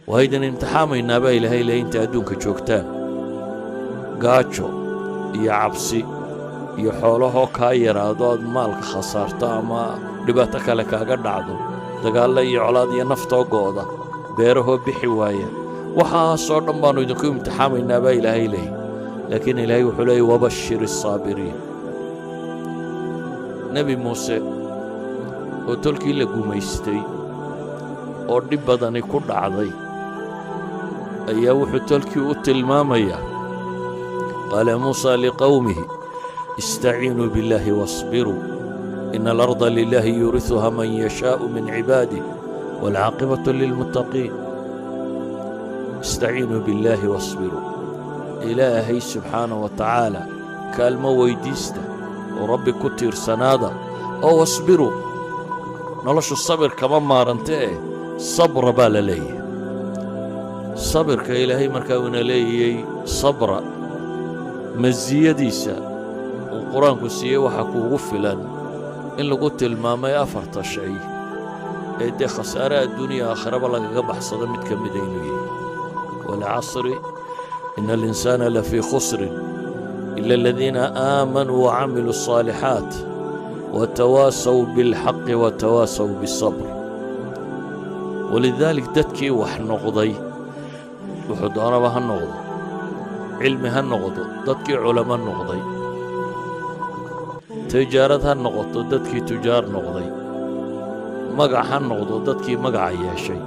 Waa idin imtixaamaynaa baa Ilaahay leey inta adduunka joogtaan, gaajo iyo cabsi iyo xoolahoo kaa yaraado, aad maalka khasaarto ama dhibaato kale kaaga dhacdo, dagaallo iyo colaad iyo naftoo go'da, beerahoo bixi waaya. Waxaasoo dhan baannu idinku imtixaamaynaa baa Ilaahay leeyay. Laakiin Ilaahay wuxuu leeyay: وبشر الصابرين. Nebi Muuse oo tolkii la gumaystay oo dhib badani ku dhacday ayaa wuxuu tolkii u tilmaamayaa: قال موسى لقومه استعينوا بالله واصبروا إن الأرض لله يورثها من يشاء من عباده والعاقبة للمتقين. استعينوا بالله واصبروا, Ilaahay subxaana wa tacaala kaalmo weyddiista oo Rabbi ku tiirsanaada oo واصبروا. Noloshu sabir kama maaranta eh, sabra baa la leeyahay. Sabirka Ilaahay markaa uuna leeyay sabra, masiyadiisa uu Qur-aanku siiyey waxaa kuugu filan in lagu tilmaamay afarta shay ee dee khasaare adduuniya aakhiraba lagaga baxsado mid ka mida inuu yahay: والعصر إن الإنسان لفي خسر إلا الذين آمنوا وعملوا الصالحات وتواصوا بالحق وتواصوا بالصبر. ولذلك dadkii wax noqday, wuxuu doonaba ha noqdo, cilmi ha noqdo dadkii culamo noqday, tijaarad ha noqoto dadkii tujaar noqday, magac ha noqdo dadkii magaca yeeshay,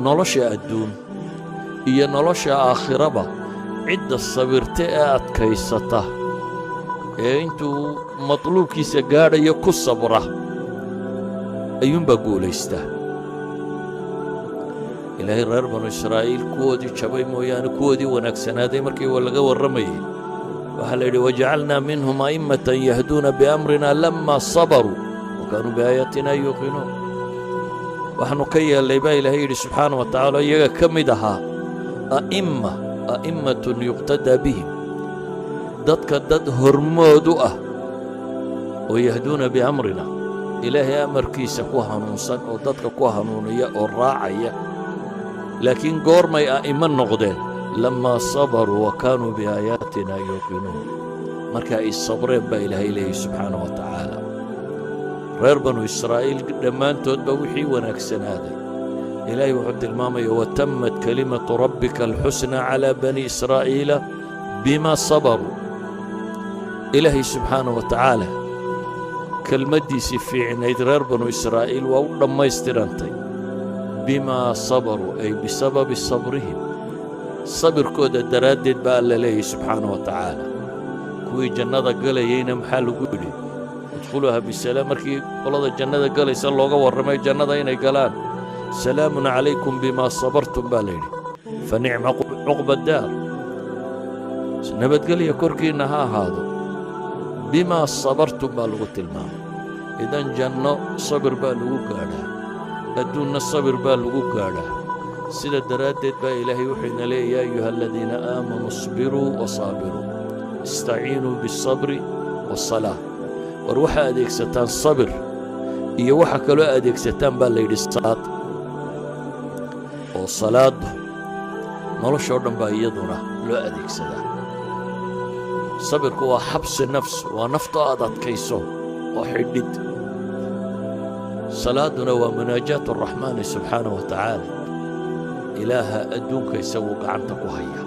nolosha adduun iyo nolosha aakhiraba cidda sabirta ee adkaysata ee intuu matluubkiisa gaadhayo ku sabra ayuunbaa guulaystaa. Ilaahay reer Banu Israa'iil kuwoodii jabay mooyaane kuwoodii wanaagsanaaday markii laga warramayey waxaa la yidhi: وجعلنا منهم أئمة يهدون بأمرنا لما صبروا وكانوا بآياتنا يوقنون. Waxaannu ka yeelnay baa Ilaahay yidhi subxaana wa tacala iyaga ka mid ahaa a'imma, أئمة يقتدى بهم, dadka dad hormood u ah oo يهدون بأمرنا, Ilaahay amarkiisa ku hanuunsan oo dadka ku hanuuniya oo raacaya. Laakiin goormay a'immo noqdeen? لما صبروا وكانوا بآياتنا يوقنون. Marka ay sabreen baa Ilaahay leeyahy subxaana wa tacaala. Reer Banu Israa'iil dhammaantoodba wixii wanaagsanaaday Ilaahay wuxuu tilmaamaya: وتمت كلمة ربك الحسنى على بني إسرائيل بما صبروا. Ilaahay subxaana wa tacaala kelmaddiisii fiicnayd reer Banu Israa'iil waa u dhammaystirantay بما صبروا, أي بسبب صبرهم, sabirkooda daraaddeed baa Alla leeyahy subxaana wa tacaala. Kuwii jannada galayeyna maxaa lagu yidhi? ادخلوها بسلام. Markii qolada jannada galaysa looga warramay jannada inay galaan, سلام عليكم بما صبرتم baa la yidhi, فنعم عقبى الدار. Nabadgelya korkiinna ha ahaado, بما صبرتم baa lagu tilmaamay. Idan janno sabir baa lagu gaadhaa, adduunna sabir baa lagu gaadhaa. Sida daraaddeed baa Ilaahay wuxuu ina leeya: يا أيها الذين آمنوا اصبروا وصابروا استعينوا بالصبر والصلاة. War waxaa adeegsataan sabir iyo waxa kaloo adeegsataan baa la yidhi salaad, oo salaaddu noloshoo dhan baa iyaduna loo adeegsadaa. Sabirku waa حبس نفس, waa nafto aad adkayso oo xidhid. Salaadduna waa مناجاة الرحمن subxaana wa tacaala, Ilaaha adduunka isagu gacanta ku haya.